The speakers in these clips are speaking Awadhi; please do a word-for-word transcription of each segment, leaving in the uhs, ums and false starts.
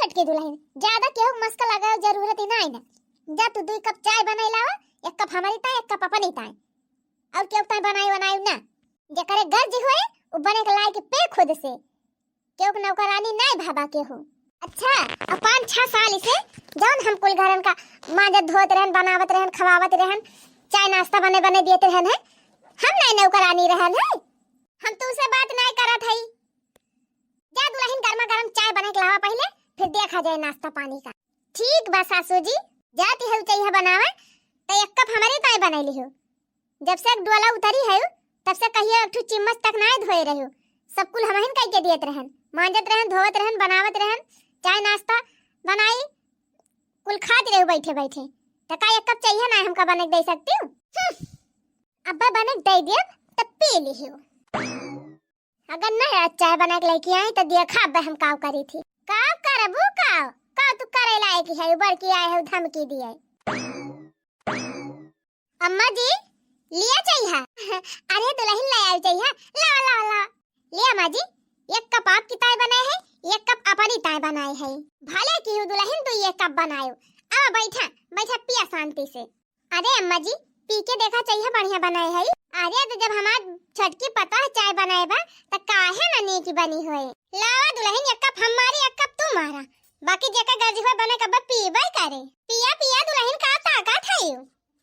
छोटकी दुलहिन, ज्यादा केहू के मस्का लगावे जरूरत ही नाई ना। जा तू दुई कप चाय बनाई लावा, एक कप हमरी ताई, एक कप अपनी ताई। और केहू ताई बनाई बनाई ना। जेकरे गर्ज होए, उ बने के लायक पे खुद से। केहू के नौकरानी नाई भावा केहू। अच्छा, अब पाँच छह साल से जौन हम कुल घरन का मांजत धोत रहन, बनावत रहन, खवावत रहन, चाय नाश्ता बने बने देत रहन है, हम नाई नौकरानी रहन है। हम तुमसे बात नाई करत हई। जा दुलहिन, गर्मा गर्म चाय बना के लावा पहिले, फिर देखा जाए नाश्ता पानी का। ठीक बा सासू जी, जाती है चाय बनावे, त एक कप हमरे ताई बनाई लिहो। जब से डोला उतरी है, तब से कहियो एक ठो चिम्मच तक नाय धोए रहो। सब कुल हमहिन कई के दियत रहन, मांजत रहन, धोवत रहन, बनावत रहन, चाय नाश्ता बनाई, कुल खात रहो बैठे बैठे। त का एक कप चाय ना हमका बने के दे सकती हो? हम्म, अब्बा बने के दे दियब, तब पी लिहो। अगर नहीं आज चाय बना के लेके आई, तो देखा अब हम काव करी थी। काव करबू काव? काव तू करे लायक है, बड़की आए है, धमकी दिए। अम्मा जी, लिया चाहिए। अरे दुलहिन ले आवे चाहिए। लाओ, लाओ, लाओ। ले अम्मा जी, एक कप आपकी ताई बनाए है, एक कप अपनी ताई बनाए है। भले की हो दुलहिन, तू एक कप बनायो। अब बैठा, बैठा पिया शांति से। अरे अम्मा जी, पी के देखा चाहिए, बढ़िया बनाए है। अरे तो जब हमार छोटकी पतोह चाय बनाए बा, त काहे ना नीक बनी होए। लावा दुलहिन, एक कप हम मारी, एक कप तू मारा। बाकी जेकर गर्जी होए बने कब्बे पीबे करे। पिया, पिया दुलहिन, का ताकत है यू?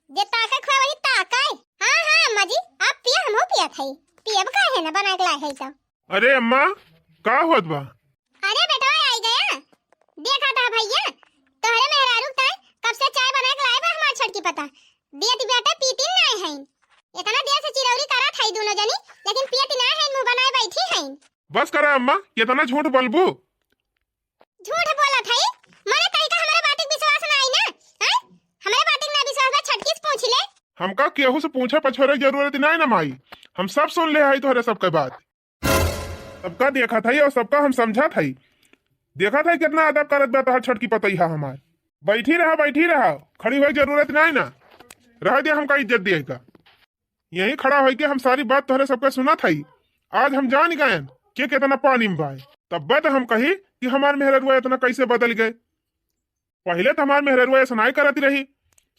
जे ताके खुआ वही ताकाए। हाँ, हाँ अम्मा जी, आप पिया, हमहू पियत हई। पियब काहे ना, बना के लाए है तो। अरे अम्मा, का होत बा? अरे बेटवा, आई गया। देखा था भैया, तोहरे मेहरारू ताई कब से चाय बना के लाए बा हमार छोटकी पतोह। दियत बेटा पीती नाय है। इतना देर से चिरौरी करत है दोनों जनी, लेकिन पियत नाय है, मुंह बनाए बैठी है। बस करा अम्मा, कितना झूठ बोलबू? झूठ बोलत है? मने तनिका हमरे बात के विश्वास ना आई ना? हैं? हमरे बात के ना विश्वास बा, छोटकी से पूछ ले। हमका केहू से पूछे पछोरे के जरूरत नाय ना माई, हम सब सुन ले हई तोहरे सबके बात। सबका देखत हई और सबका हम समझत हई। देखत हई कितना अदब करत बा तोहार छोटकी पतोहिया हमार। बैठी रहा, बैठी रहा, खड़ी होए के जरूरत नाय ना। रह दे हमका इज्जत दिए का। यहीं खड़ा होइके हम सारी बात तोहरे सबके सुनत हई। आज हम जान गएन के कितना पानी में बाए। तब्बे तो हम कही कि हमार मेहररुआ इतना कैसे बदल गए। पहिले तो हमार मेहररुआ ऐसा नाई करती रही।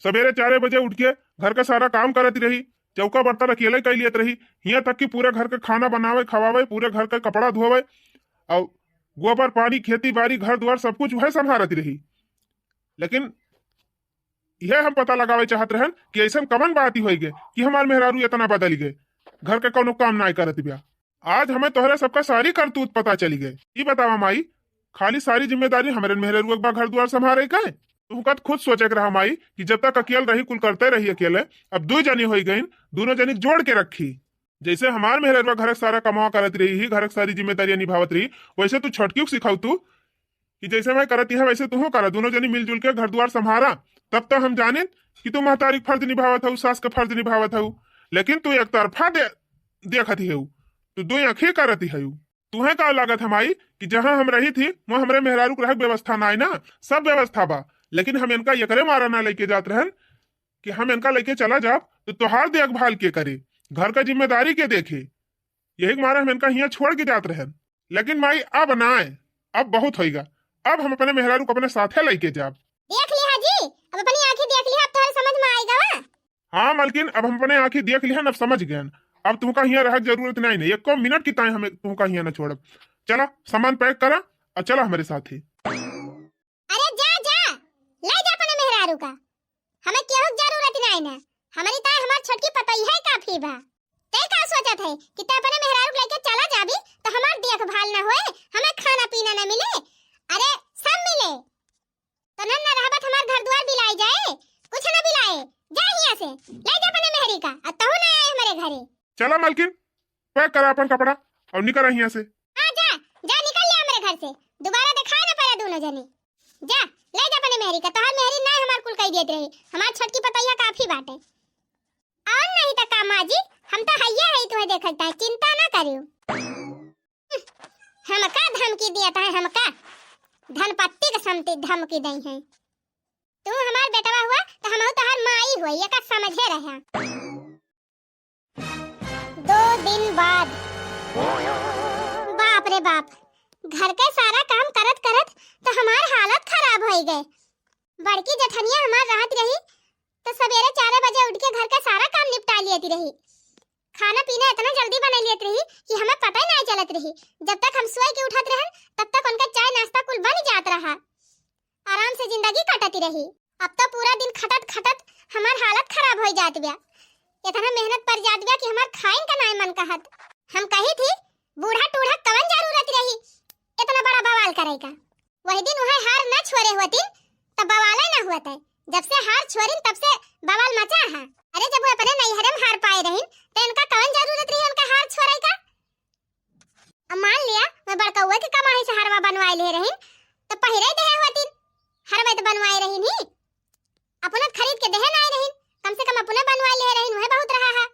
सवेरे चारे बजे उठ के घर का सारा काम करती रही, चौका बर्तन अकेले कर लियत रही, हियाँ तक कि पूरे घर के खाना बनावे, खवावे, पूरे घर के कपड़ा धोवे, और गोबर पानी, खेती बाड़ी, घर द्वार सब कुछ वह संभारती रही। लेकिन यह हम पता लगावे चाहत रहन कि ऐसन कवन बात ही होई गए कि हमार मेहरारू इतना बदल गए, घर के कौनो काम नाय करत बिया। आज हमें तोहरे सबका सारी करतूत पता चली गए। ई बतावा माई, खाली सारी जिम्मेदारी हमरे मेहरारू के बा घर द्वार संभारे के? तुहका त खुद सोचे के रहा माई कि जब तक अकेल रही कुल करते रही अकेले, अब दो जनी होई गईन, दोनों जनी के जोड़ के रखी। जैसे हमार मेहरारू घर के सारा कमावा करत रही ही, घर के सारी जिम्मेदारियां निभावत रही, वैसे तू छोटकी को सिखाऊ तू कि जैसे मैं करत है वैसे तुहू करा, दोनों जनी मिलजुल के घर द्वार संभारा। तब तो हम जानित कि तू महतारी के फर्ज निभावत हऊ, सास के फर्ज निभावत हऊ, लेकिन तू एक तरफा दे-, देखत ही हऊ, तू दो आँखी करत ही हऊ। तुहे का लागत है माई कि जहाँ हम रही थी वहाँ हमरे मेहरारू के रहे के व्यवस्था नाय ना? सब व्यवस्था बा, लेकिन हम इनका एकरे मारा ना लेके जात रहन कि हम इनका लेके चला जाब तो तोहार देखभाल के करे, घर का जिम्मेदारी के देखे। यही के मारे हम इनका हियाँ छोड़ के जात रहन। लेकिन माई, अब नाय, अब बहुत होइगा। अब हम अपने मेहरारू को अपने साथे लेके जाब। देख लिहा जी, अब अपनी आँखी देख लिहा, अब तोहरे समझ में आइगा वा? हाँ मलकिन, अब हम अपने आँखी देख लिहन, अब समझ गयन। अब तुमका हियाँ रहे के जरूरत नहीं, नहीं, एको मिनट की ताई हमें तुमका हियाँ न छोड़ब। चला, सामान पैक करा और चला हमरे साथे। अरे जा, जा, ले जा अपने मेहरारू का, हमें केहू के जरूरत नहीं ना। हमरी ताई हमार छोटकी पतोहिया ही काफी बा। ते का सोचत है कि ते अपने मेहरारू के लेके चला जाबी तो हमार देखभाल ना होए, हमें खाना पीना ना मिले? अरे सब मिले। तो नन ना रहबत हमार घर द्वार बिलाए जाए, कुछ ना बिलाए। जा हियाँ से, ले जा अपने मेहरी का, और तहू ना आए हमारे घरे। चला मलकिन, पैक करा अपन कपड़ा और निकल हियाँ से। हाँ जा, जा निकल ले हमारे घर से, दोबारा दिखाए ना पड़े दोनों जने। जा, ले जा अपने मेहरी का, तोहार मेहरी ना हमार कुल कही देत रही, हमार छोटकी पतोहिया काफी बाटे। और नहीं तो का माँ जी, हम तो हइये हई, तुम्हें देखत है, चिंता ना करियो। हमका धमकी दिया था, हमका धनपत्ती के समती धमकी दई है। तू हमार बेटवा हुआ तो हमहू तोहार माई हुआ, ये का समझे रहे। दो दिन बाद। बाप रे बाप, घर के सारा काम करत करत तो हमार बड़की जेठनिया हमार रहत रही, तो सबेरे चार बजे उठ के घर का सारा काम निपटा लेती रही। खाना पीना इतना जल्दी बना लेती रही कि हमें पता ही नहीं चलत रही। जब तक हम सोए के उठत रहन, तब तक उनका चाय नाश्ता कुल बन जात रहा। आराम से जिंदगी कटती रही। अब तो पूरा दिन खटत खटत हमार हालत खराब हो जात बा। इतना मेहनत पर जात बा कि हमार खाइन का नाय मन कहत। हम कही थी, बूढ़ा टूढ़ा कवन जरूरत रही इतना बड़ा बवाल करे का? वही दिन वह हार न छोरे होतिन, तब बवाल न हुआ था। जब से हार छोरिन, तब से बवाल मचा है। अरे, जब वो अपने नैहरे में हार पाए रहिन, तो इनका कवन जरूरत रही उनका हार छोड़े का? अब मान लिया, मैं बड़कौआ के कमाई से हरवा बनवाए ले रहिन, तो पहिरे देहे होतिन। हरवा तो बनवाए रहिन ही, अपना खरीद के देहे नाय रहिन, कम से कम अपना बनवाए ले रहिन, वह बहुत रहा है।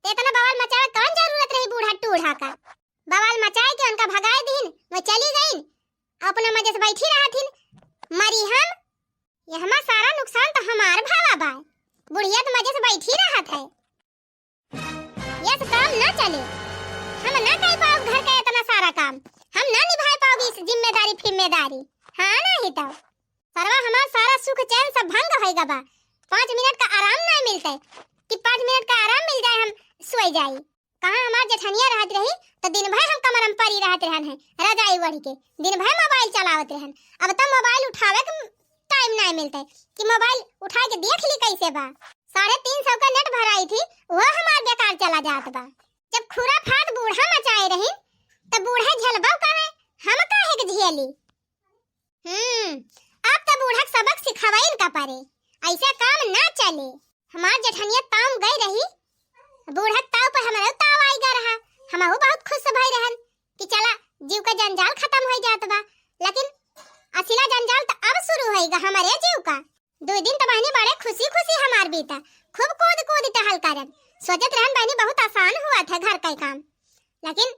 तो इतना बवाल मचावे कौन जरूरत रही बूढ़ा टूढ़ा का? बवाल मचाए के उनका भगाए दीन, वो चली गईन, अपना मजे से बैठी रहथिन। मरी हम, ये हमार सारा नुकसान तो हमार भावा बा। बुढ़िया तो मजे से बैठी रहत है। यस काम ना चले, हम ना कर पाउब घर का इतना सारा काम, हम ना निभाए पाउब इस जिम्मेदारी फिम्मेदारी। हाँ, नहीं तो सरवा हमार सारा सुख चैन सब भंग होइगा बा। पाँच मिनट का आराम ना मिलते कि पाँच मिनट का आराम मिल जाए, हम सोई जाई। कहाँ हमार जेठनिया रहत रही तो दिन भर हम कमर में परी रहत रहन है, रजाई ओढ़ के दिन भर मोबाइल चलावत रहन। अब तो मोबाइल उठावे के टाइम ना मिलते कि मोबाइल उठा के देख ली कैसे बा। साढ़े तीन सौ का नेट भराई थी, वो हमार बेकार चला जात बा। जब खुराफात बूढ़ा मचाए रही, तो बूढ़ा झेलबो करे, हम काहे के झेली? हम्म, अब तो बूढ़ा के सबक सिखावइन का परे, ऐसा काम ना चले। हमार जेठनिया ताम गई रही, बूढ़ा के ताव पर हमरा ताव आई गा रहा। हमहू बहुत खुश भई रहन कि चला, जीव का जंजाल खत्म हो जात बा, लेकिन असला जंजाल तो अब शुरू होइगा हमरे जीव का। दो दिन तो बहनी बड़े खुशी खुशी हमार बीता, खूब कूद कूद टहल करन। सोचत रहन बहनी बहुत आसान हुआ था घर का काम, लेकिन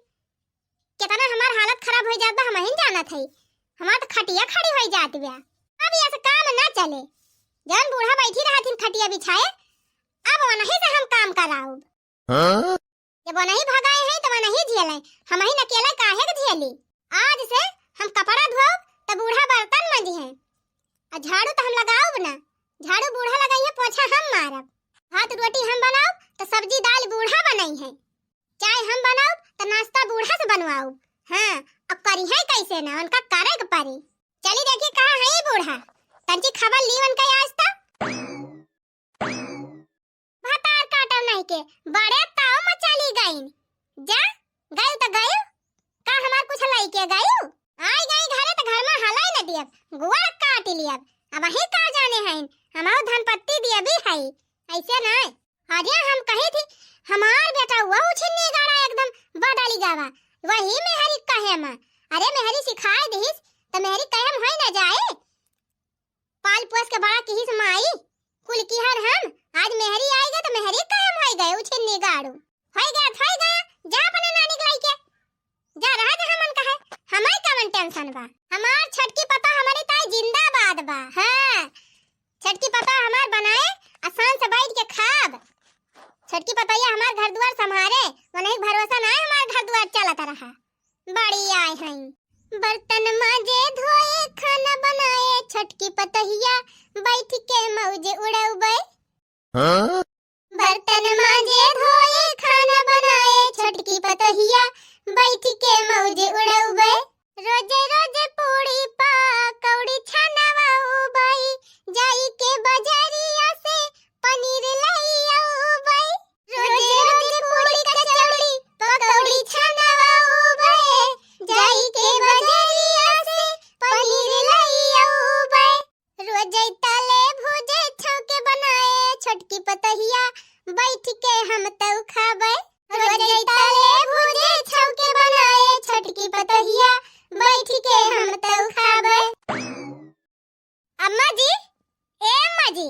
कितना हमार हालत खराब हो जात बा, हम ही जानत हई। हमार तो खटिया खड़ी हो जात बा। अब ये काम ना चले, जौन बूढ़ा बैठी रहथिन खटिया बिछाए, अब वनही से हम काम कराउब। हाँ? जब वनही भगाए हैं तो वनही झेले, हम ही अकेले काहे के झेली? आज से हम कपड़ा धोब तो बूढ़ा बर्तन मंजी हैं, और झाड़ू तो हम लगाउब ना, झाड़ू बूढ़ा लगाई है, पोछा हम मारब। भात रोटी हम बनाउब तो सब्जी दाल बूढ़ा बनाई है, चाय हम बनाउब तो नाश्ता बूढ़ा से बनवाउब। हाँ, अब करी है कैसे ना, उनका करे के परी। चली देखी कहाँ है ये बूढ़ा, तंची खबर ली उनका आज तक। भतार काटब नहीं के, बड़े ताव मचाली गईन। जा, गयू त गयू, का हमार कुछ लइके गयू? आई गई घरे त घर में हलाई न दियब, गोड़ काट लियब, अब ही का जाने हईन, हमहू धनपत्ती दियबी हई, ऐसे नहीं। अरे हम कही थी, हमार बेटा वो उछिन्नी गाड़ा एकदम बदली गवा, वही मेहरी कहे में, अरे मेहरी सिखाए दिहिस, त मेहरी कहे में होई न जाए। पाल पोस के बड़ा किहिस माई, कुल किहन हम, आज मेहरी आइगा त मेहरी कहे में होई गए, उछिन्नी गाड़ू। होई गया, होई गया, जा अपने नानी के लइके। जा रहा जा हमन कहे, हमार कवन टेंशन बा? हमार छटकी पता हमारी ताई जिंदाबाद बा। हाँ, छटकी पता हमार बनाए, आसान से बैठ के खाब। छटकी पतैया हमार घर दुआर संभारे, वनही भरोसा ना है हमार घर दुआर चलत रहा। बड़ी आए हैं। बर्तन माजे धोए, खाना बनाए, छटकी पतहिया बैठ के मौज उड़ाउबे। हाँ? बर्तन माजे धोए, खाना बनाए, छटकी पतहिया बैठ के मौज उड़ाउबे। रोजे रोजे पूड़ी पकौड़ी छानवाउबे, जाई के बजरिया से पनीर लइउबे। रोजे रोजे पूड़ी कचौड़ी पकौड़ी छानवाउबे, जाई के बजरिया से पनीर लइउबे। रोजई तले भुजे छौके बनाए, छोटकी पतोहिया बैठ के हम तऊ खाबे। रोजई तले भुजे छौके बनाए, छोटकी पतोहिया बैठ के हम तऊ खाबे। अम्मा जी, ए अम्मा जी,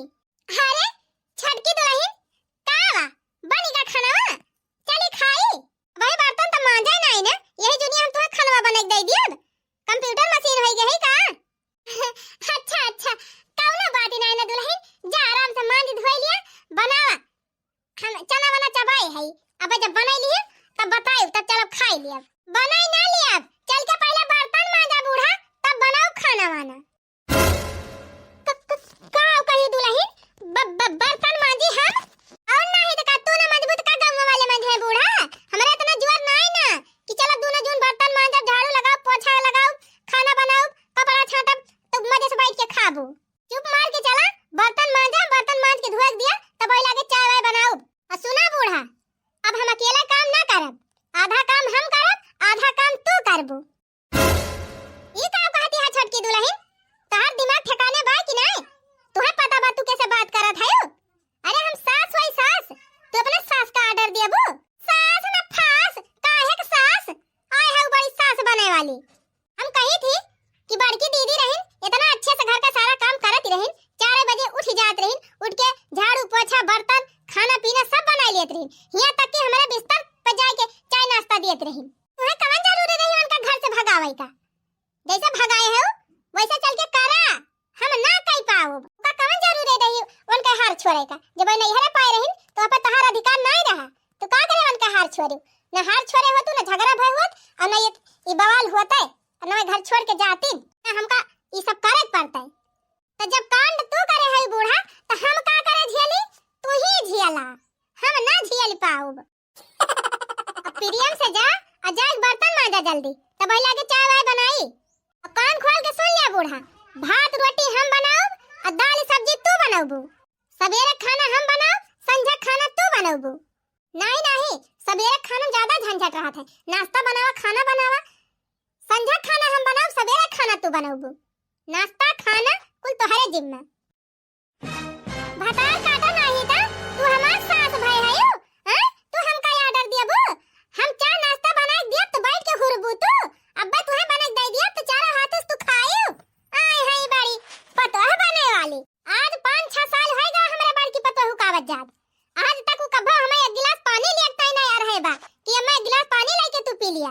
अरे छोटकी दुलहिन, का बा? बनी का खानवा? चली खाई। भाई बर्तन त मांजे नाई ना, यही जुनिया हम तुहे खानवा बना के दे दियब। कंप्यूटर मशीन होई गई का? अच्छा अच्छा, कौनो बात नाई ना दुलहिन, जा आराम से मांज धोई लिया, बनावा। हम चना वना चबाई है, अब जब बनाई लिए तब बताई, तब चलब खाई लियब। बनाई ना लियब, चल के पहले बर्तन मांजा बूढ़ा, तब बनाओ खाना वाना। क-, छोड़े का। जब वही नैहरे पाए रहिन, तो वहाँ पे तोहार अधिकार नाहीं रहा। तू का करे उनका हार छोड़े? ना हार छोड़े होतू, ना झगड़ा भय होत, और ना ये, ये बवाल होते, और ना घर छोड़ के जाती, ना हमका ये सब करे के पड़ते। तो जब कांड तू करे है बूढ़ा, तो हम का करे झेली? तू ही झेला, हम ना झेल पाउब। अब प्रेम से जा, आ जाके बर्तन मांजा जल्दी, तब वही लागे चाय वाय बनाई। अब कान खोल के सुन लिया बूढ़ा, भात रोटी हम बनाउब, आ दाल सब्जी तू बनउबू। सवेरे खाना हम बनाउब, संझा खाना तू बनउबू। नाहीं, नाहीं, सवेरे खाना में ज्यादा झंझट रहत है। नाश्ता बनावा, खाना बनावा, संझा खाना हम बनाउब, सवेरे खाना तू बनउबू। नाश्ता खाना कुल तोहरे जिम्मा। भतार काटा नाहीं त तू हमार सास भय हयू, हैं? तू हमका order दियबू? हम चाय नाश्ता बनाए दियब त बैठ के हुरबू तू। अब्बे तुहे बने दे दियब त चारों हाथ से तू खायू। आए हई बड़ी पतोह बने वाली। आज पाँच छह साल होएगा हमरे बड़की पतोह का आवत जात। आज तक उ कभो हमें एक गिलास पानी लियक ताई ना यार है बा कि अम्मा एक गिलास पानी लेके तू पी लिया।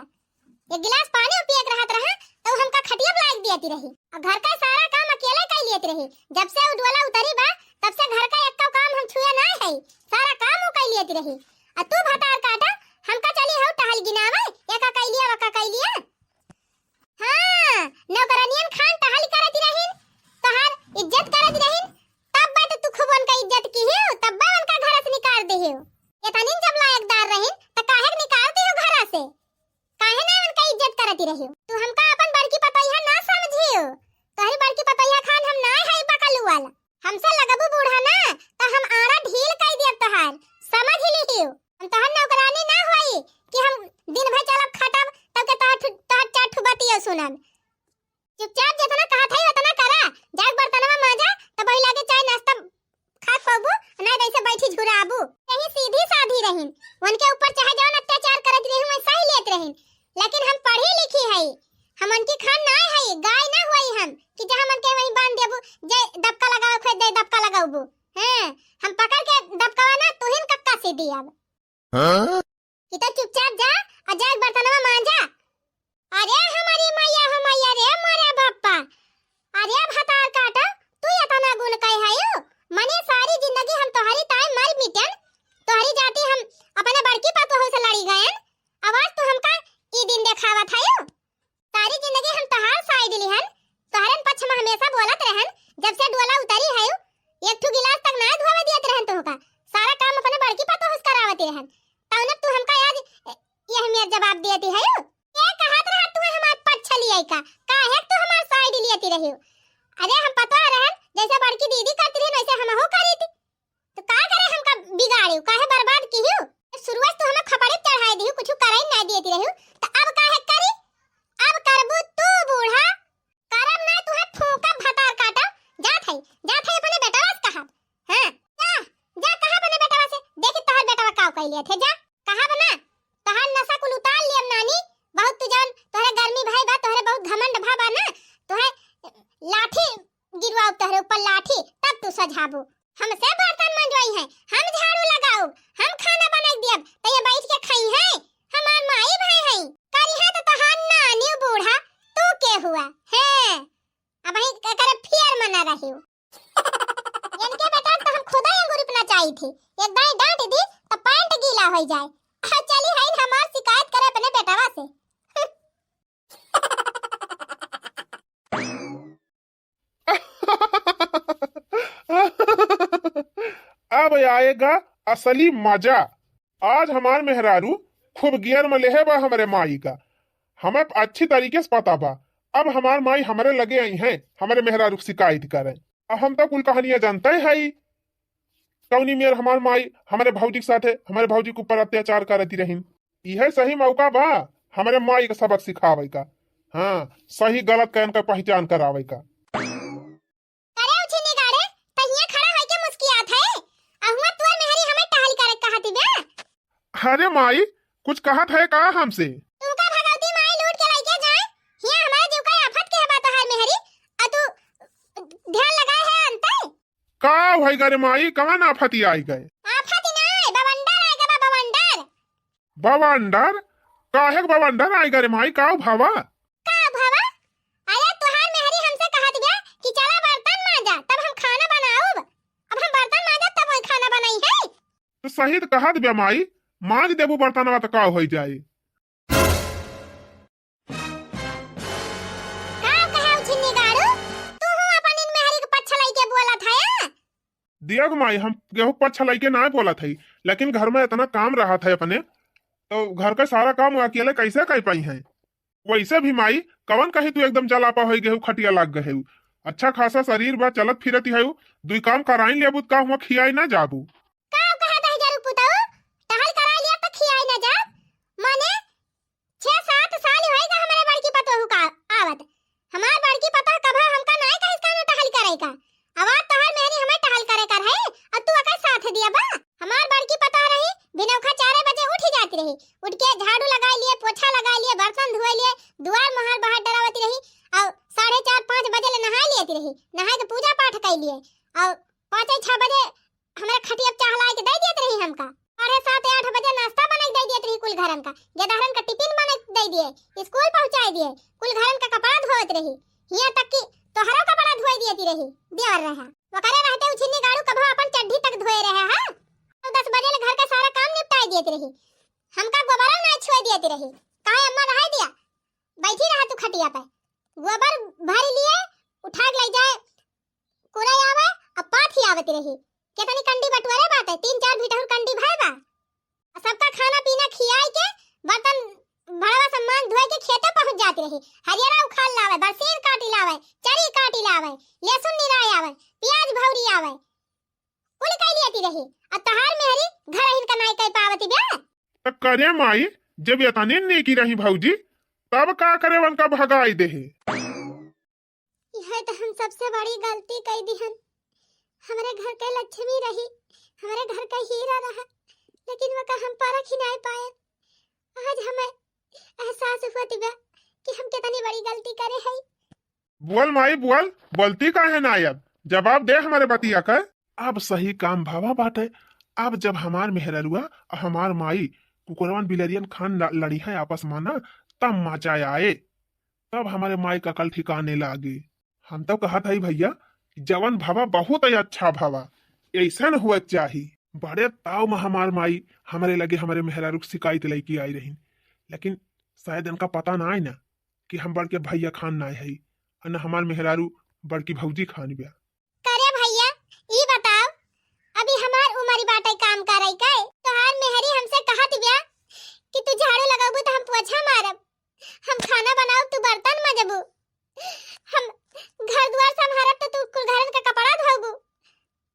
एक गिलास पानी पिए के रहत रहा, तो हमका खटिया पे लाइक दियती रही। और घर का सारा काम अकेले कर लेती रही। जब से उ डोला उतरी बा, तब से घर का एक्को काम हम छुए ना है। सारा काम उ कर लेती रही। आ तू भतार काटा, हमका चली हऊ टहल गिनावे, एका कर लिया, वका कर लिया। हाँ, नौकरानियन खान टहल करती रहिन, तोहार इज्जत करती रहिन, तब बात तू खूब उनका इज्जत की हो, तब बा उनका घर से निकाल दे हो। इतनी जब लायकदार रहिन, त काहे के निकाल दे हो घर से? काहे ना उनका इज्जत करती रहियो? तू हमका अपन बड़की पतोहिया ना समझियो। तोहरी बड़की पतोहिया खान हम ना है बकलू वाला। हमसे लगबू बूढ़ा ना, त हम आड़ा ढील कई दियब तोहार, समझ लिहियो। हम तोहर नौकरानी ना होई कि हम दिन भर चलब खटब, तब के तोहर ठु-, तोहर चार ठु बतियो सुनब। चुपचाप जितना कहत है उतना करा, जाके बर्तनवा मांजा, तब वही लागे चाय नाश्ता खा पबू, ना तो ऐसे बैठी झुराबू। यही सीधी साधी रहिन, उनके ऊपर चाहे जौन अत्याचार करत रही, वैसा ही लेत रहिन। लेकिन हम पढ़ी लिखी है, हम उनकी खान ना है, गाय ना हुई हम कि जहाँ मन के वहीं बांध देबू, जे दबका लगाओ, खोद दे दबका लगाबू। हैं, हम पकड़ के दबकावा ना तुहिन कक्का से दियब। हाँ? कि तो चुपचाप जा, और जाके बर्तनवा मांजा। अरे हमारी मैया हो मैया रे, मारे बापा। अरे भतार काटा, तू इतना गुण कहे हयू? मने सारी जिंदगी हम तोहरी ताई मर मिटन, तोहरी जाति हम अपने बड़की पतोह से लड़ी गयन, अब आज तू हमका ई दिन देखावत हयू? सारी जिंदगी हम तोहार side लिहन, तोहरन पक्ष में हमेशा बोलत रहन, जब से डोला उतरी हयू, एक ठू गिलास तक ना धोवे दियत रहन तोहका, सारा काम अपने बड़की पतोह से करावत रहन, तौने तू हमका आज यह मेर जवाब दियती हयू? के कहत रहा तू हमार पक्ष लिये का? काहे तू हमार side लियती रही? अरे हम पतोह रहन, जैसे बड़की दीदी करती रही, वैसे हमहू करी थी। तो का करे हमका बिगाड़ियो, काहे बर्बाद किहियो? शुरुआत तो हमें खपड़े चढ़ाए दियो, कुछ करे ना दियती रही, तो अब काहे करी? अब करबू तू बूढ़ा। करब ना तुहे फूंकब भतार काटा। जात है, जात है अपने बेटवा से कहब। हाँ, जा, जा कहा अपने बेटवा से, देखी तोहर बेटवा का कइले थे, जा, कहा बना, तोहर नशा कुल उतार लियम नानी, बहुत तू जान, तोहरे गर्मी भई बा, तोहरे बहुत घमंड भा बा ना, तोहे लाठी गिरवाओ तोहरे ऊपर लाठी, तब तू सझाबू। हमसे बर्तन मंजवाई है, हम झाड़ू लगाउब, हम खाना बनाई दियब, त ये बैठ के खाई है, हमार माई भाई है, करी है तो तोहार नानी बूढ़ा, तू के हुआ? हैं, अब ही करे फियर मना रही हो। इनके बेटा तो हम खुदा ही अंगूरी पे नचाई थी, एक दाई डांट दी तो पैंट गीला हो जाए। आ चली है हमार शिकायत करे अपने बेटवा से। अब आएगा असली मजा। आज हमार मेहरारू खूब गियर में लेहे बा हमरे माई का। हमें अच्छी तरीके से पता बा, अब हमार माई हमरे लगे आई हैं, हमरे मेहरारू की शिकायत करें। अब हम तो कुल कहानियां जानते हैं, कौनी मेर हमार माई हमरे भौजी के साथे, हमरे भौजी के ऊपर अत्याचार करती रहिन। इहे सही मौका बा हमरे माई के सबक सिखावे का, हाँ, सही गलत का इनका पहचान करावे का। अरे उछिन्नी गाड़े, तहिया खड़ा होइके मुस्कियात है, अहुआ तुअर मेहरी हमें टहल करे कहती बे। अरे माई, कुछ कहत है का हमसे? तुमका भगवती माई लूट के लइके जाए, हिया हमारे जीव का आफत के है बा तोहार मेहरी, आ तू ध्यान लगाए है अंते? का भई गा रे माई, कवन आफत आई गए? आफत ही ना, बवंडर आए गा बा, बवंडर। बवंडर? काहे के बवंडर आए गा रे माई, का भवा? का भवा? अरे तोहार मेहरी हमसे कहत बा कि चला बर्तन मांजा, तब हम खाना बनाउब। अब हम बर्तन मांजा तब सही त कहत बे माई, माँज देबू बर्तनवा त का होइ जाई। का कहे उछिन्नी गाड़ू, तू हूँ अपन इन मेहरी के पक्ष लइके बोलत है? देख माई, हम केहू पक्ष लइके ना बोलत हई, लेकिन घर में इतना काम रहत है अपने, तो घर का सारा काम वो अकेले कैसे कर पाई हैं? वैसे भी माई, कवन कहीं तू एकदम जलापा होइ गए हो, खटिया लाग गए हो, अच्छा खासा शरीर बा, चलत फिरत ही हो, दुई काम कराई लेबू त का हुआ खियाई ना जाबू? का कहा दही जरू पुतऊ, टहल कराई लिया तो खियाई ना जा, माने छह सात साल होइगा हमरे बड़की पतोहू का आवत। हमार बड़की पतोह कभा हमका नाय कहिस कानो टहल करे का। अब आज तोहार मेहरी हमें टहल करे कर है, और तू ओकर साथ दिया बा। हमार बड़की पतोह रही, भिनौखा चारे बजे उठ जाती रही, उठ के झाड़ू लगाई लिए, पोछा लगाई लिए, बर्तन धोए लिए, दुआर मोहार बाहर डरावती रही, और साढ़े चार पाँच बजे ले नहाई लेती रही, नहाई के पूजा पाठ कर लिए, और पाँचे छह बजे हमरा खटिया पे चहलाए के दे दियत रही हमका। साढ़े सात आठ बजे नाश्ता बना के दे दियत रही कुल घरन का, गेदहरन का टिफिन बना के दे दिए, स्कूल पहुँचाए दिए, कुल घरन का कपड़ा धोवत रही, हियाँ तक कि तोहरो कपड़ा धोए दियत रही, देवर रहा। ओकरे रहते उछिन्नी गाड़ू कभो अपन चड्ढी तक धोए रहे है। नौ दस बजे ले घर का सारा काम निपटाए दियत रही, हमका गोबरो ना छुए दियत रही। काहे अम्मा रहे दिया, बैठी रहा तू खटिया पे, गोबर भर लिए, उठा के ले जाए, कुरई आवे, अब पाथी आवत रही। केतनी कंडी बटुअरे बाटे, तीन चार भीठहुर कंडी भय बा। आ सबका खाना पीना खियाई के, बर्तन भड़वा सब मांज धोए के खेते पहुंच जाती रही। हरियरा उखाड़ लावे, बरसीन काटी लावे, चरी काटी लावे, लहसुन निराय आवे, प्याज भौरी आवे, कुल कई लियती रही। आ तहार मेहरी घर हिन का नाई कई पावती बे। त करे माई, जब एतनी नीकी रही भौजी, तब का करे उनका भगाई देहे? यह तो हम सबसे बड़ी गलती कई दिहन। हमरे घर के लक्ष्मी रही, हमरे घर के हीरा रहा, लेकिन वका हम परख ही नाई पाए। आज हमें एहसास हुआ तिबा कि हम कितनी बड़ी गलती करे हई। बोल माई बोल, बोलती काहे ना अब? जवाब दे हमरे बतिया का। अब सही काम भवा बाटे। अब जब हमार मेहररुआ और हमार माई कुकुरवन बिलरियन खान ल-, लड़ी है आपस में ना, तब मजा आए, तब हमरे माई का अकल ठिकाने लागे। हम तो कहत हई भैया, जवन भवा बहुत ही अच्छा भवा, ऐसन हुआ चाही। बड़े ताव में हमार माई हमरे लगे हमरे मेहरारू के शिकायत लेके आई रही, लेकिन शायद इनका पता ना है ना कि हम बड़के भैया खान ना है, और न हमार मेहरारू बड़की भौजी खान बिया। करे भैया, ई बताओ, अभी हमार उम्र बाटे काम करे के? तोहार मेहरी हमसे कहत बिया कि तू झाड़ू लगाबू तो हम पोछा मारब, हम खाना बनाउब तू बर्तन मजबू, हम घर दुआर संभारब तो तू कुल घरन का कपड़ा धोबू।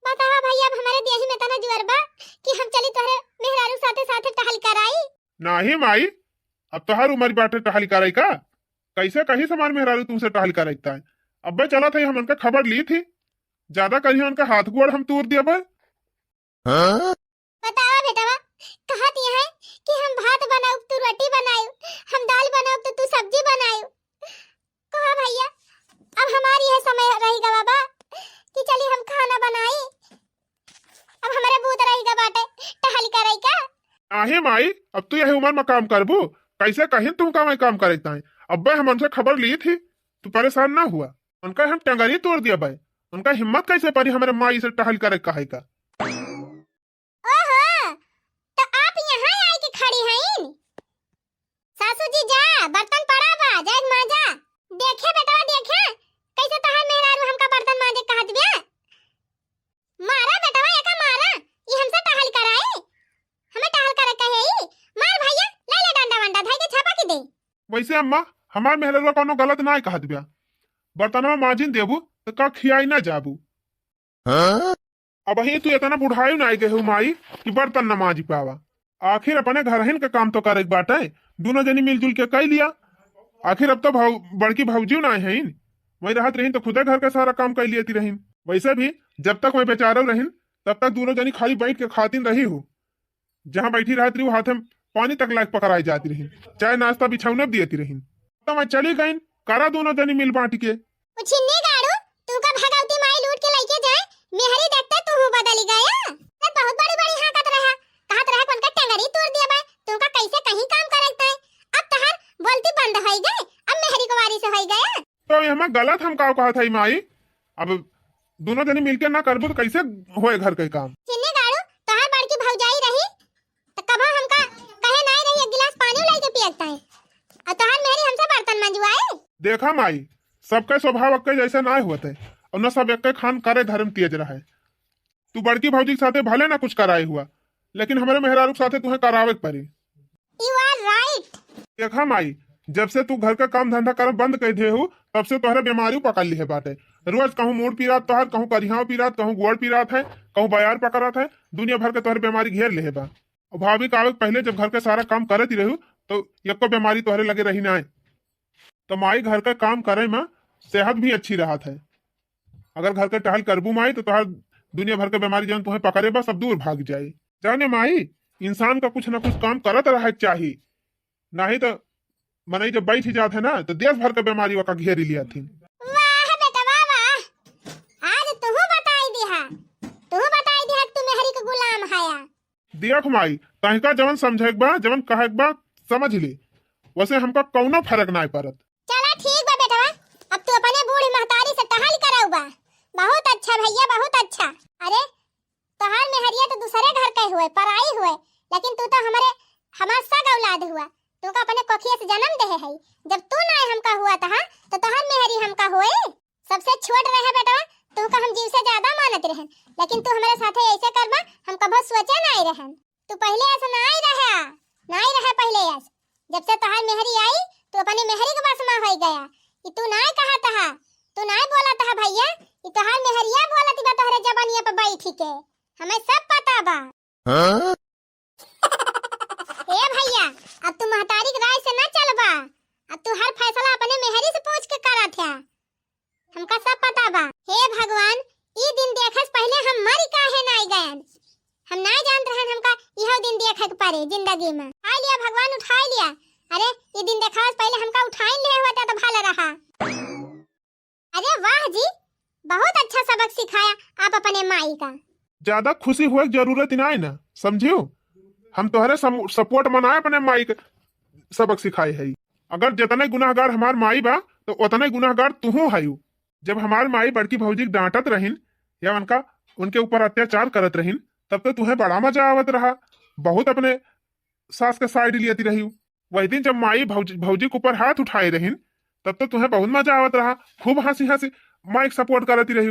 बतावा भैया, अब हमारे देही में तना जुअर बा कि हम चली तोहरे मेहरारू साथे साथे टहल कराई? नाही माई, अब तोहार उम्र बाटे टहल कराई का? कैसे कहीं हमार मेहरारू तुमसे टहल कराई ताई? अब्बे चलत है, हम उनका खबर ली थी, ज्यादा कहीं उनका हाथ गोड़ हम तोड़ देबे। हाँ? बतावा बेटवा, कहत यह है कि हम भात बनाउब तू रोटी बनायु, हम दाल बनाउब तो तू सब्जी बनायु। कहा भैया, अब हमारी यह समय रही गवा बा कि चली हम खाना बनाई। अब हमारे बूत रही गा बाटे टहल करे का। आहे माई, अब तू यही उम्र में काम करबू? कैसे कहिन तुमका मैं काम करे ताई? अब्बे हम उनसे खबर ली थी, तू परेशान ना हुआ। उनका हम टंगरी तोड़ दिया भाई, उनका हिम्मत कैसे पड़ी हमारे माई से टहल करे कहे का? ओहो, तो आप यहाँ आए के खड़ी हईन? सासू जी जा, बर्तन पड़ा बा, जाए माजा। देखे बेटवा देखे, कैसे तोहार मेहरारू हमका बर्तन माजे कहत बिया। मारा बेटवा, एका मारा, ई हमसे टहल कराई, हमें टहल करे कहे ई। मार भैया, ले ले डंडा वंडा, धई के छापा की दे। वैसे अम्मा, हमार मेहररुआ कोनो गलत ना कहत बिया, बर्तनवा माजिन देबू तो का खियाई ना जाबू। हाँ? अबहीं तू इतना बुढ़ाई ना गए हो माई कि बर्तन न माजी पावा। आखिर अपने घरहिन के काम तो करे के बाटे, दोनों जनी मिलजुल के कई लिया। आखिर अब तो भौ-, बड़की भौजी ना है, वहीं रहत रहीन तो खुदे घर के सारा काम कर लियती रहीन। वैसे भी जब तक मैं बेचारो रहीन, तब तक दोनों जनी खाली बैठ के खातिन रही हो। जहाँ बैठी रहत रही, हाथे में पानी तक लाके पकड़ाई जाती रही, चाय नाश्ता बिछौना भी दियती रही। तो मैं चली गईन, करा दोनों जनी मिल बांट के। उछिन्नी गाड़ू, तू का भगवती माई लूट के लेके जाए, मेहरी देखते तू हूँ बदली गया। ते बहुत बड़ी बड़ी हाँकत रहा, कहत रहा कौन का टंगरी तोड़ दिया बा, तू का कैसे कहीं काम करे तय। अब तहार बोलती बंद होई गई, अब मेहरी को वारिस होई गया। तो ये हमें गलत हम का कहत है माई, अब दोनों जनी मिलके ना करबो तो कैसे होए घर के काम? चिन्नी गाड़ू, तोहार बड़की भौजाई रही, लगता है। और तोहार मेहरी हमसे बर्तन मंजवाए? देखा माई, सबके स्वभाव अक्के जैसे नाय होत है, और न सब एक्के खान करे धर्म तेज रहे। तू बड़की भौजी के साथे भले ना कुछ कराए हुआ, लेकिन हमरे मेहरारू के साथे तुहे करावे के पड़ी। You are right। देखा माई, जब से तू घर का काम धंधा करब बंद कर दे हो, तब से तोहरे बीमारी पकड़ लिहे बाटे। रोज कहूँ मूड़ पिरात तोहर, कहूँ करिहाव पिरात, कहूँ गोड़ पिरात है, कहूँ बयार पकड़त है, दुनिया भर के तोहरे बीमारी घेर लिहे बा। और भाभी के आवे के पहले जब घर के सारा काम करत ही रहू, तो एको बीमारी तोहरे लगे रही ना। तो माई, घर का काम करे में सेहत भी अच्छी रहत है। अगर घर के टहल करबू माई, तो तोहर दुनिया भर के बीमारी जौन तुहे पकड़े बा, सब दूर भाग जाई। जाने माई, इंसान का कुछ ना कुछ काम करत रहे के चाही, नाही तो मनई जब बैठ जात है ना, तो देश भर के बीमारी ओका घेरी लिया थी। वाह बेटवा वाह, आज तुहू बताई दिहा, तुहू बताई दिहा कि तू मेहरी के गुलाम हया। देख माई, तहिका जवन समझे के बा, जवन कहे के बा, समझ ले, वैसे हमका कौनो फर्क नाय पड़त। चला ठीक बा बेटवा, अब तू अपने बूढ़ी महतारी से टहल करउबा। बहुत अच्छा भैया, बहुत अच्छा। अरे तोहार मेहरिया तो दूसरे घर के हुए, पराई हुए, लेकिन तू तो हमरे, हमार सग औलाद हुआ। तू का अपने कोखिया से जन्म देहे है। जब तू ना हमका हुआ तहा, तो तोहार मेहरी हमका होए? सबसे छोट रहे बेटवा, तू का हम जीव से ज्यादा मानत रहन, लेकिन तू हमरे साथे ऐसे करबा, हम कभो सोचे नाई रहन। तू पहले ऐसा नाई रहा, नाई रहा पहले ऐसा। जब से तोहार मेहरी आई, तू अपनी मेहरी के बस में होई गया। ई तू नाई कहा तहा, तू नाई बोला तहा भैया, ई तोहार मेहरिया बोलत बा तोहरे जबानिया पे बैठी के। हमें सब पता बा। हाँ? ए भैया, अब तू महतारी के राय से ना चलबा। अब तू हर फैसला अपने मेहरी से पूछ के करत है। हमका सब पता बा। हे भगवान, ई दिन देखे से पहले हम मरी काहे नाई गयन? हम नाई जानत रहन हमका इहो दिन देखे के पड़े जिंदगी में। उठाई लिया भगवान, उठाई लिया। अरे, ई दिन देखावे से पहले हमका उठाई ले होता तो भला रहा। अरे वाह जी, बहुत अच्छा सबक सिखाया आप अपने माई का। ज्यादा खुशी हुए के जरूरत ही नाई ना, समझियो? हम तोहरे सम-, support मनाए अपने माई के सबक सिखाए है। अगर जितने गुनाहगार हमार माई बा, तो उतने गुनाहगार तुहू हयू। जब हमार माई बड़की भौजी के डांटत रहिन या उनका, उनके ऊपर अत्याचार करत रहिन, तब तो तुहें बड़ा मजा आवत रहा, बहुत अपने सास के side लियती रही। वही दिन जब माई भौजी, भौजी के ऊपर हाथ उठाए रहिन, तब तो तुहें बहुत मजा आवत रहा, खूब हंसी हंसी माई के support करती रही।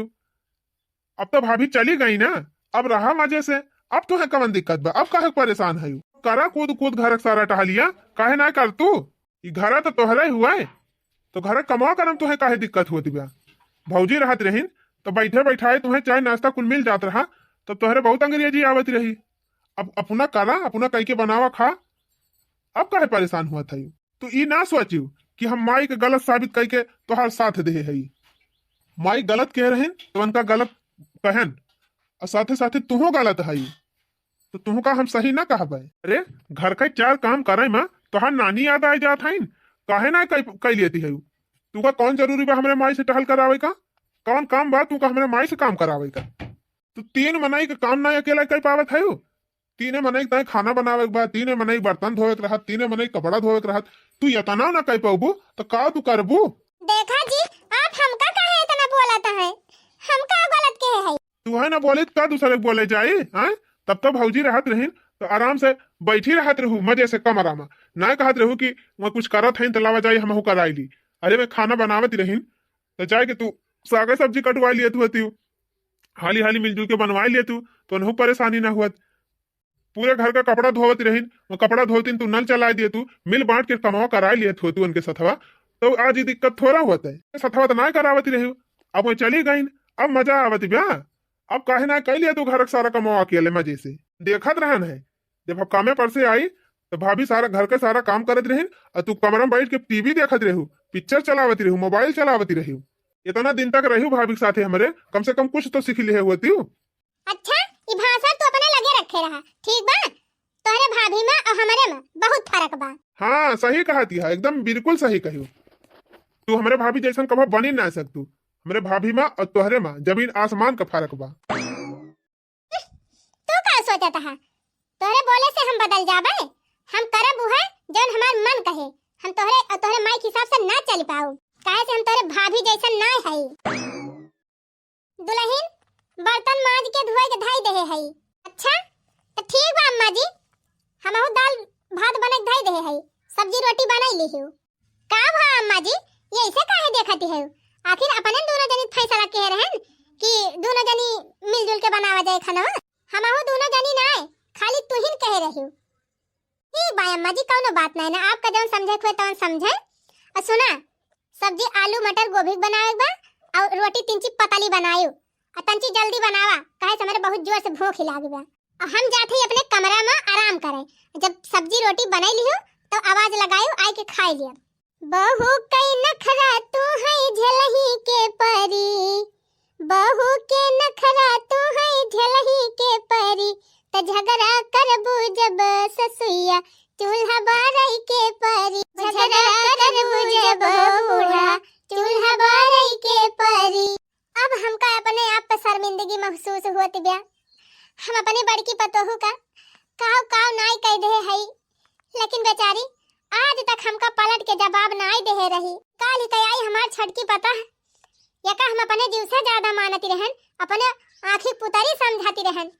अब तो भाभी चली गई ना, अब रहा मजे से। अब तुहें कवन दिक्कत बा? अब काहे परेशान है? करा कूद कूद घर के सारा टहलिया, काहे ना कर तू? ई घर तो तोहरे हुआ है, तो घर कमावा करम तुहें काहे दिक्कत होती बा? भौजी रहत रहिन तो बैठे बैठाए तुहें चाय नाश्ता कुल मिल जात रहा, तब तोहरे बहुत अंग्रेजी आवत रही। अब अपना करा, अपना कई के बनावा खा, अब काहे परेशान हुआ था? तू ई ना सोचियो कि हम माई के गलत साबित कई के तोहार साथ देहे हई। माई गलत कह रहिन तो उनका गलत कहन, और साथे साथे तुहो गलत हई, तो तुहका हम सही ना कहबे। अरे, घर के चार काम करे में तोहार नानी याद आ जात हईन, काहे ना कई, कई लेती है? तुका कौन जरूरी बा हमरे माई से टहल करावे का? कौन काम बा तुका हमरे माई से काम करावे का? तू तीन मनई के काम ना अकेला कर पावत है? तीने मनई के ताई खाना बनावे के बा, तीने मनई बर्तन धोवे के रहा, तीने मनई कपड़ा धोवे के रहा, तू इतना ना कर पाबू तो का तू करबू? देखा जी, आप हमका काहे इतना बोलत है? हम का गलत कहे है? तू है ना बोले तो का दूसरे के बोले जाए, हैं? तब तो भौजी रहत रहिन तो आराम से बैठी रहत रहू मजे से कमरा में, ना कहत रहू कि वहाँ कुछ करत है तो लावा जाए हमहू कराई ली। अरे मैं खाना बनावत रहिन तो जाए के तू सागे सब्जी कटवा लिए तू हतियो, हाली हाली मिलजुल के बनवा लिए तू, तो उनहू परेशानी ना हुआ। पूरे घर का कपड़ा धोवत रहिन, वो कपड़ा धोवतिन तू नल चलाए दिए तू, मिल बांट के कमावा कराए लिए तू, तू उनके सथवा, तो आज ये दिक्कत थोड़ा होत है। सथवा तो ना करावत रही, अब वो चली गईन, अब मजा आवत बा। अब काहे ना कह लिया तू घर का सारा कमावा अकेले मजे से? देखत रहन है, जब हम कामे पर से आई तो भाभी सारा घर के सारा काम करत रहिन और तू कमरा में बैठ के टीवी देखत रहू, पिक्चर चलावत रहू, मोबाइल चलावत रहू। इतना दिन तक रहू भाभी के साथे हमरे, कम से कम कुछ तो सीख लिहे होती। अच्छा, ई भाषण तू अपने लगे रखे रहा, ठीक बा? तोहरे भाभी में और हमरे में बहुत फर्क बा। हाँ, सही कहती है, एकदम बिल्कुल सही कहियो। तू हमरे भाभी जैसन कभो बनी ना सकतू। हमरे भाभी में और तोहरे में जमीन आसमान का फर्क बा। तू का सोचत है? तोहरे बोले से हम बदल जाबे? हम करब उहे जौन हमार मन कहे। हम तोहरे और तोहरे माई के हिसाब से ना चल पाऊ, काहे से हम तोहरे भाभी जैसन ना हई। दुलहिन, बर्तन माज के धोए के धई देहे हई। अच्छा, तो ठीक बा अम्मा जी, हमहू दाल भात बने के धई देहे हई। सब्जी रोटी बनाई लिहू। का भा अम्मा जी, ये ऐसे काहे देखती है? आखिर अपने दोनों जनी फैसला किहे रहन कि दोनों जनी मिलजुल के बनावा जाए खाना। हमहू दोनों जनी नाय, खाली तुहिन कहे रही। ठीक बा अम्मा जी, कौनो बात नाय ना, आपका जौन समझे के होए तौन समझे। और सुना, सब्जी आलू मटर गोभी के बनावे के बा, और रोटी तिनची पतली बनायू, और तंची जल्दी बनावा, काहे से हमरे बहुत जोर से भूख ही लागी बा। और हम जात हई अपने कमरा में आराम करे। जब सब्जी रोटी बनाई लिहू तो आवाज लगायू, आए के खाई लिया। बहू कई नखरा तू है झेलही के परी, बहू के नखरा तू है झेलही के परी, त झगड़ा करबू जब ससुइया चूल्हा बारई के परी, झगड़ा करबू जब बूढ़ा चूल्हा बारई के परी। अब हमका अपने आप पे शर्मिंदगी महसूस होत बा। हम अपने बड़की पतोहू का काव काव नाई कह दे हई, लेकिन बेचारी आज तक हमका पलट के जवाब नाई दे रही। काल ही कई आई हमार छटकी पतोह, एका हम अपने जीव से ज्यादा मानती रहन, अपने आँखी पुतरी समझती रहन।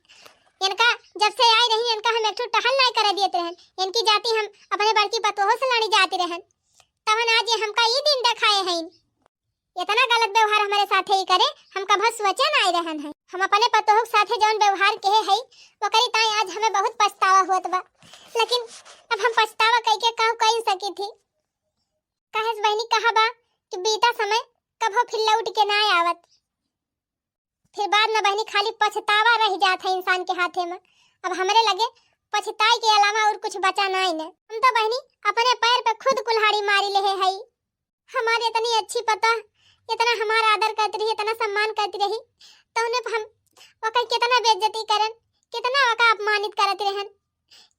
इनका जब से आई रही, इनका हम एक ठो टहल नाई करे देत रहन। इनकी जाति हम अपने बड़की पतोह से लड़ी जाती रहन। तवन आज ये हमका ई दिन दिखाए हैं। इतना गलत व्यवहार हमारे साथे ही करे, हम कभो सोचे नाई रहन है। हम अपने पतोह के साथे जौन व्यवहार किहे हई, ओकरी ताई आज हमें बहुत पछतावा होत बा। लेकिन अब हम पछतावा कई के का कई सकी थी? काहे से बहनी कहा बा कि बीता समय कभो फिर लौट के नाई आवत। फिर बाद में बहनी खाली पछतावा रह जात है इंसान के हाथे में। अब हमरे लगे पछताई के अलावा और कुछ बचा नाई ने। हम तो बहनी अपने पैर पे खुद कुल्हाड़ी मारी लेहे हई। हमार इतनी अच्छी पतोह, इतना हमार आदर करती रही, इतना सम्मान करती रही, तो उन्हें हम ओकर कितना बेइज्जती करन, कितना ओका अपमानित करत रहन,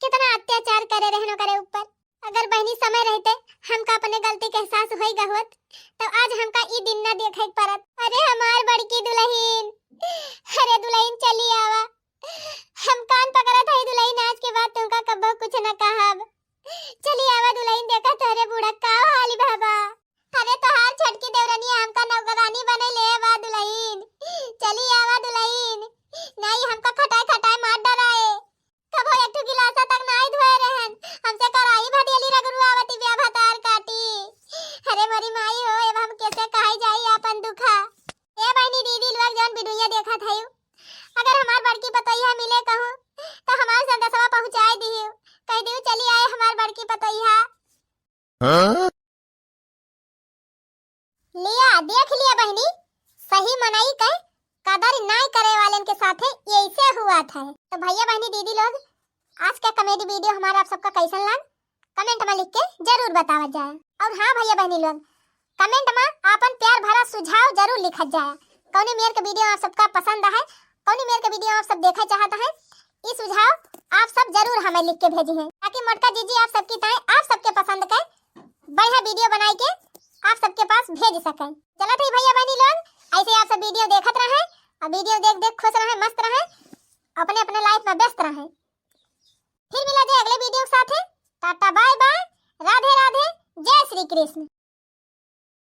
कितना अत्याचार करे रहन ओकरे ऊपर। अगर बहनी समय रहते हमका अपने गलती के एहसास होई गहुत, तो आज हमका ई दिन ना देखे के पड़त। अरे हमार बड़की दुलहिन, अरे दुलहिन चली आवा, हम कान पकड़त हई दुलहिन, आज के बाद तुमका कब्बो कुछ न कहब। चली आवा दुलहिन, देखा तोहरे बूढ़ा का हाल बा। अरे तोहार छोटकी देवरनिया हमका नौकरानी बने ले बा दुलहिन। चली आवा दुलहिन, नाई हमका खटाए खटाए मार डराए। कबो एक ठो गिलासा तक नाई धोए रहन, हमसे कराही भटियली रगड़ुआवती बिया भतार काटी। अरे मोरी माई हो, अब हम कैसे कहाई जाई आपन दुखा। ए बहनी दीदी लोग जौन वीडियो देखत हयू, अगर हमार बड़की पतोहिया मिले कहूँ, तो हमार संदेशवा पहुँचाए दिहू, कह दिहू चली आए हमार बड़की पतोहिया। हाँ? लिया, देख लिया बहनी, सही मनई के कदर नाई करे वालन के साथे ऐसे हुआ था। तो भैया बहनी दीदी लोग, आज का comedy video हमारा आप सबका कैसन लाग, comment में लिख के जरूर बतावत जाए। और हाँ भैया बहनी लोग, comment में आपन प्यार भरा सुझाव जरूर लिखत जाए। कौनी मेर के video आप सबका पसंद है, कौनी मेर के video आप सब देखे चाहत हैं, ई सुझाव आप सब जरूर हमें लिख के भेजी हैं, ताकि मोटका जीजी आप सबकी ताई आप सबके पसंद के बढ़िया video बनाई के आप सबके पास भेज सकें। चलत हई भैया बहनी लोग, ऐसे आप सब video देखत रहें और video देख देख खुश रहें, मस्त रहें, अपने अपने life में व्यस्त रहें। फिर मिला जाए अगले video के साथे। टाटा bye bye, राधे राधे, जय श्री कृष्ण।